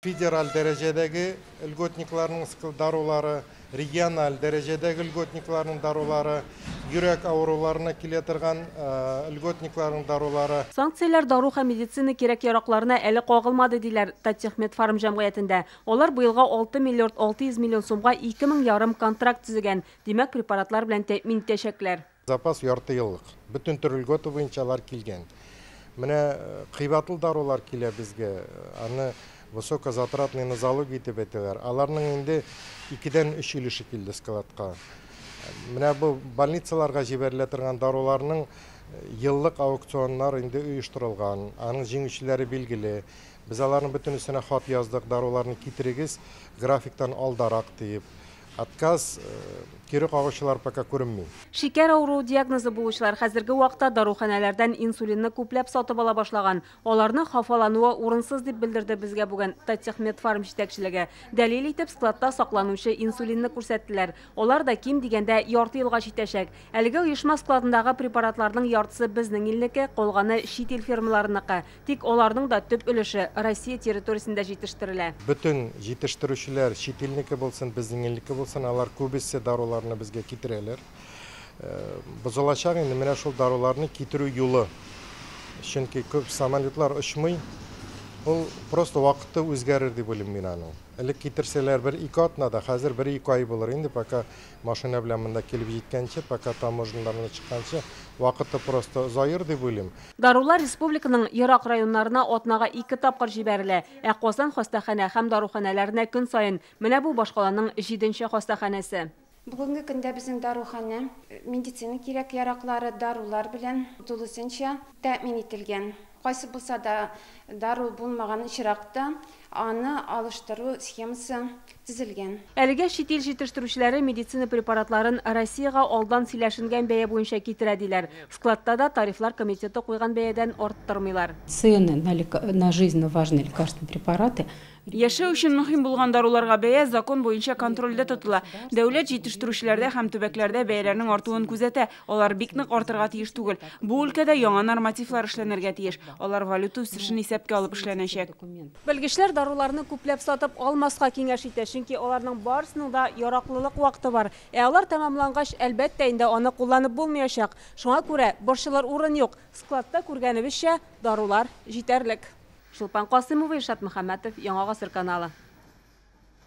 Федераль дәрәҗәдәге льготникларның дарулары, региональ дәрәҗәдәге льготникларның дарулары, йөрәк авыруларына килә торган льготникларның дарулары. Санкцияләр дару һәм медицина кирәк-яракларына әле кагылмады, диләр Таттехмедфарм җәмгыятендә. Алар быелга 6 миллиард 600 миллион сумга 2500 контракт төзегән. Димәк, препаратлар белән тәэмин итәчәкләр. Запас ярты еллык. Бөтен төр льгота буенча алар килгән. Менә кыйбатлы дарулар килә безгә. Аны высокозатратный нозология дип әйтәләр. Аларның инде 2-дән 3 өлеше килде складка. Менә бу больницаларга җибәрелә торган даруларның еллык аукционнар инде оештырылган. Аның җиңүчеләре билгеле. Без аларның бөтенесенә хат яздык, даруларны китерегез, графиктан алдарак диеп. Отказ, кире кагучылар пока күренми. Шикәр авыруы диагнозы булучылар хәзерге вакытта даруханәләрдән инсулинны күпләп сатып ала башлаган. Аларның хафалануы урынсыз дип белдерде безгә бүген Таттехмедфарм җитәкчелеге. Дәлил итеп складта сакланучы инсулинны күрсәттеләр. Алар да ким дигәндә ярты елга җитәчәк. Әлеге оешма складындагы препаратларның яртысы безнең илнеке, калганы чит ил фирмаларыныкы. Тик аларның да төп өлеше Россия территориясендә җитештерелә. Бөтен җитештерүчеләр чит илнеке булсын, безнең илнеке булсын, алар күбесе даруларны безгә китерәләр. Бозылачак инде менә шул даруларны китерү юлы. Чөнки күп самолетлар очмый. Ул просто вакыты үзгәрер дип уйлыйм мин аның. Элек китерсәләр бер-ике атнада, хәзер бер-ике ай булыр инде, пока машина белән монда килеп җиткәнче, пока таможняларны чыкканчы, вакыты просто озаер дип уйлыйм. Дарулар республиканың ерак районнарына атнага 2 тапкыр җибәрелә, ә Казан хастаханә һәм даруханәләренә көн саен. Менә бу башкаланың 7нче хастаханәсе. Бүгенге көндә безнең даруханә медицина кирәк-яраклары, дарулар белән тулысынча тәэмин ителгән. Кайсы булса да дару булмаган очракта аны алыштыру схемасы төзелгән. Әлегә чит ил җитештерүчеләре медицина препаратларын Россиягә алдан сөйләшенгән бәя буенча китерә диләр. Складта да тарифлар комитеты куйган бәядән арттырмыйлар. Цены на жизненно важные лекарственные препараты. Яшәү өчен мөһим булган даруларга бәя закон буенча контрольдә тотыла. Дәүләт җитештерүчеләрдә һәм төбәкләрдә бәяләрнең артуын күзәтә. Алар бик нык артырга тиеш түгел. Бу өлкәдә яңа нормативлар эшләнергә тиеш. Алар валюта үсешен исәпкә алып эшләнәчәк. Белгечләр даруларны күпләп сатып алмаска киңәш итә, чөнки аларның барысының да яраклылык вакыты бар. Ә алар тәмамлангач, әлбәттә инде аны кулланып булмаячак. Шуңа күрә борчылыр урын юк. Складта күргәнебезчә, дарулар җитәрлек. Чулпан Касымова, Илшат Мөхәммәтов, Яңа Гасыр каналы.